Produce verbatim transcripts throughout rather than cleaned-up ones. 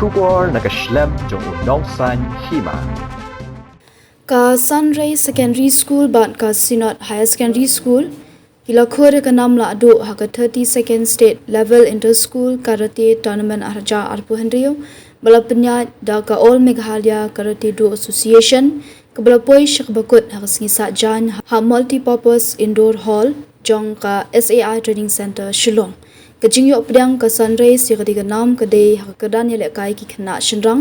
Khubor na ka shlem jong u nongsan hima. Ka Sunray Secondary School bad ka Synod Higher Secondary School ki la khur ïa ka nam lah duh ha ka thirty-second State Level Inter-School Karate Tournament arhajar arphew hynriew ba la pynïaid da ka All Meghalaya Karate Do Association, kaba la poi sha kaba kut ha ka sngi Saitjaiñ ha Multipurpose Indoor Hall jong ka S A I Training Centre, Shillong. Ka jingïoh pdiang ka Sunray ïa katei ka nam ka dei ha ka kyrdan ïalehkai ki khynnah shynrang,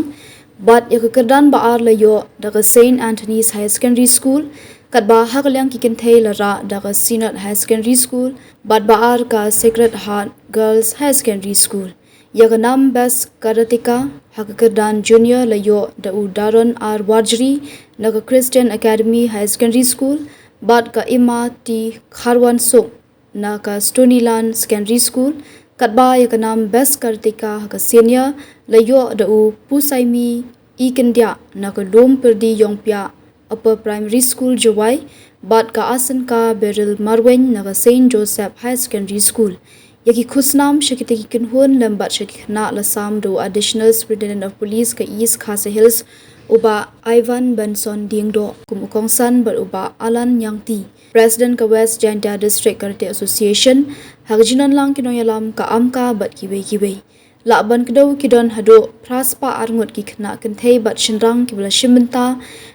bad ïa ka kyrdan ba ar la ïoh da ka Saint Anthony's Higher Secondary School, katba ha ka liang ki kynthei la rah da ka Synod Higher Secondary School, bad ba ar ka Sacred Heart Girls Higher Secondary School. Ïa ka nam Best Karateka ha ka kyrdan junior la ïoh da u Daron R Warjri na ka Christian Academy Higher Secondary School, bad ka Ima T Kharwansuk na ka Stonyland Secondary School, katba ïa ka nam Best Karateka ha ka senior la ïoh da u Pusaimi I Kyndiah na ka Lum Pyrdi Ïongpiah Upper Primary School, Jowai, bad ka Asenka Beryl Marwein na ka Saint Joseph Higher Secondary School. Ïa ki khusnam sha kitei ki kynhun lem bad sha ki khynnah la sam da u Additional Superintendent of Police ka East Khasi Hills, u Bah Ivan Benson Diengdoh, kum u kongsan bad u Bah Alan Ñiangti, President ka West Jaintia District Karate Association, ha ka jingdon lang ki nongïalam ka AMCA bad kiwei kiwei. Lah ban kdew ki don haduh phra spah ar ngut ki khynnah kynthei bad shynrang kiba la shim bynta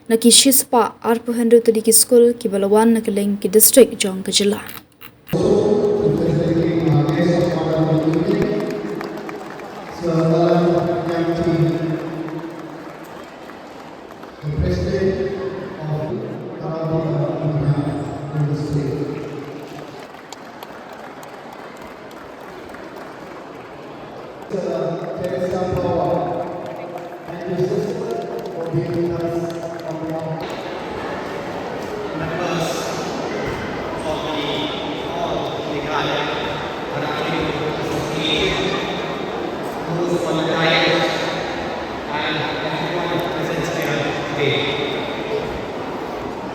na ki shi spah arphew hynriew tylli ki skul kiba la wan na kylleng ki district jong ka jylla. The President of Karate Union in the state. Teresa Power and your sister for being with us on the members of the All Meghalaya Karate Association, those on the dais, and everyone present here today.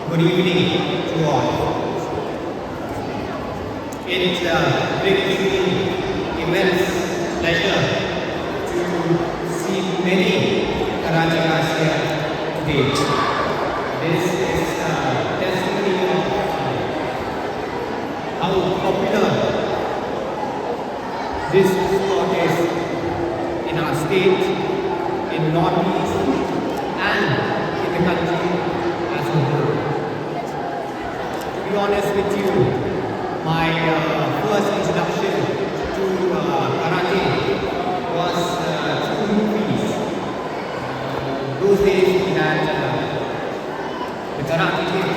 Good evening to all. It uh, brings me immense pleasure to see many karatekas here today. This is uh, testimony of uh, how popular this sport is in our state, in Northeast, and in the country as a whole. To be honest with you, my uh, first introduction to uh, karate was uh, through movies. Uh, those days we had uh, the Karate Kid,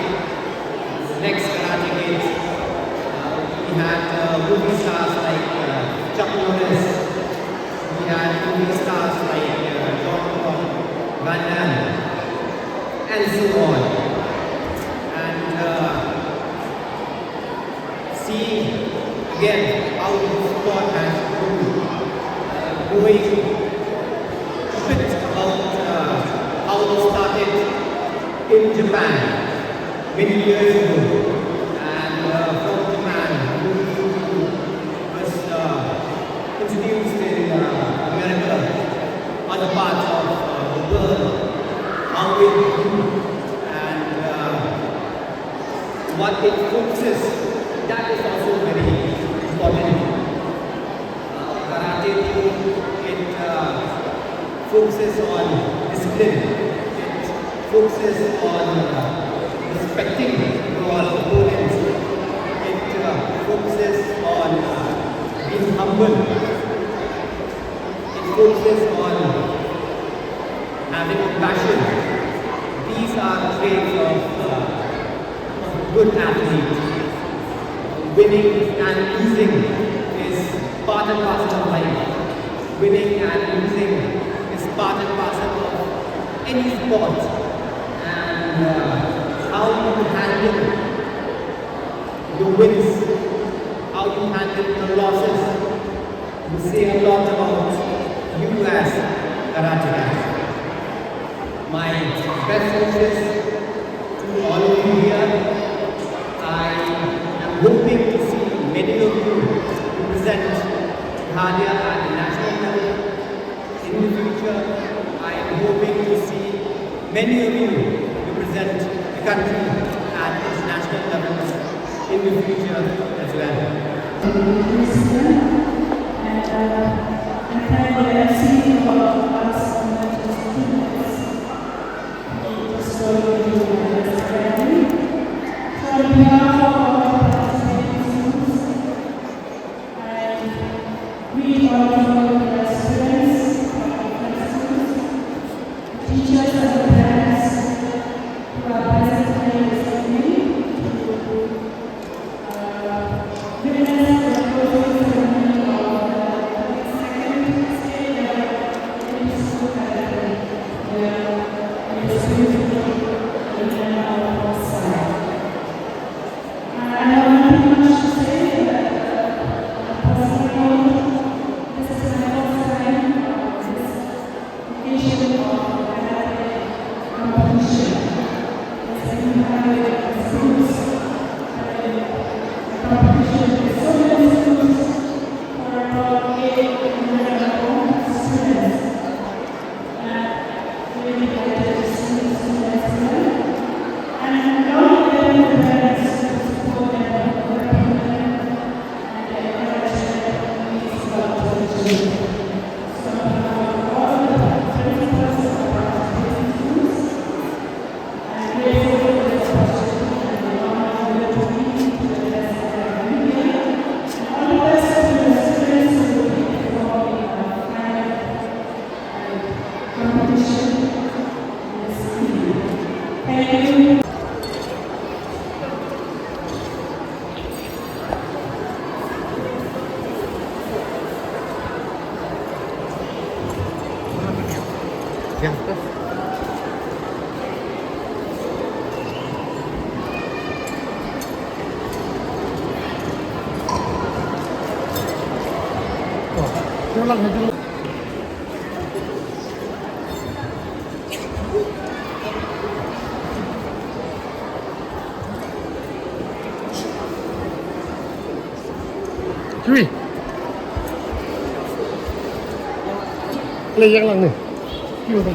the next Karate Kid. Uh, we had uh, movie stars like uh, Chuck Norris. We had movie stars like uh, Jean-Claude Van Damme, and so on. And uh, seeing again how the sport has grown, uh, going a bit about uh, how it started in Japan many years ago, and uh, from Japan moved to was uh, introduced in uh, America, other parts of uh, the world, how it grew and uh, what it focuses, that is also very important. Uh, karate, it uh, focuses on discipline. It focuses on uh, respecting your opponents. It uh, focuses on uh, being humble. It focuses on having compassion. These are traits of uh, good athlete. Winning and losing is part and parcel of life. Winning and losing is part and parcel of any sport. And uh, how you handle your wins, how you handle your losses, you say a lot about you as karateka. My best wishes to all of you here. I am hoping to see many of you represent Meghalaya at the national level in the future. I'm hoping to see many of you represent the country at international levels in the future as well. And, uh, I thank the M C for the last two minutes. So on behalf of all the participating schools, I greet all of you, the students from different schools, teachers and parents who are present here this evening to, uh, witness the closing ceremony of the second state level English school marathon here in the swimming pool in our side. And I have nothing much to say, but, uh, on a personal note, this is my first time, uh, this occasion of the marathon competition. It's been held in schools, uh, competition with so many schools for about eight hundred and more students. Chui. Le yang lang ni. Chui.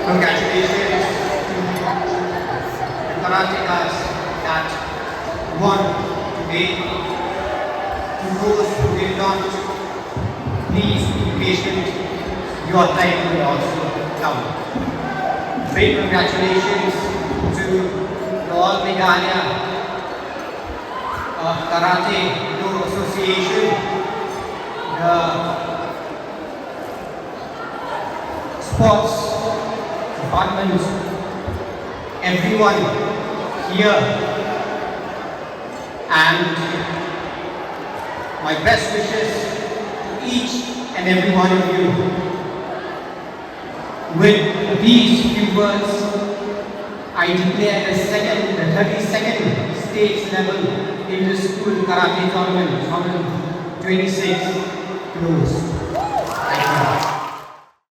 Congratulations to the karateka that won today. To those who did not, please be patient. Your time will also come. Big congratulations to the All Meghalaya uh, Karate Do Association, the sports department, everyone here, and my best wishes to each and every one of you. With these few words, I declare the second, the thirty-second state level inter-school karate tournament, tournament twenty-six, closed.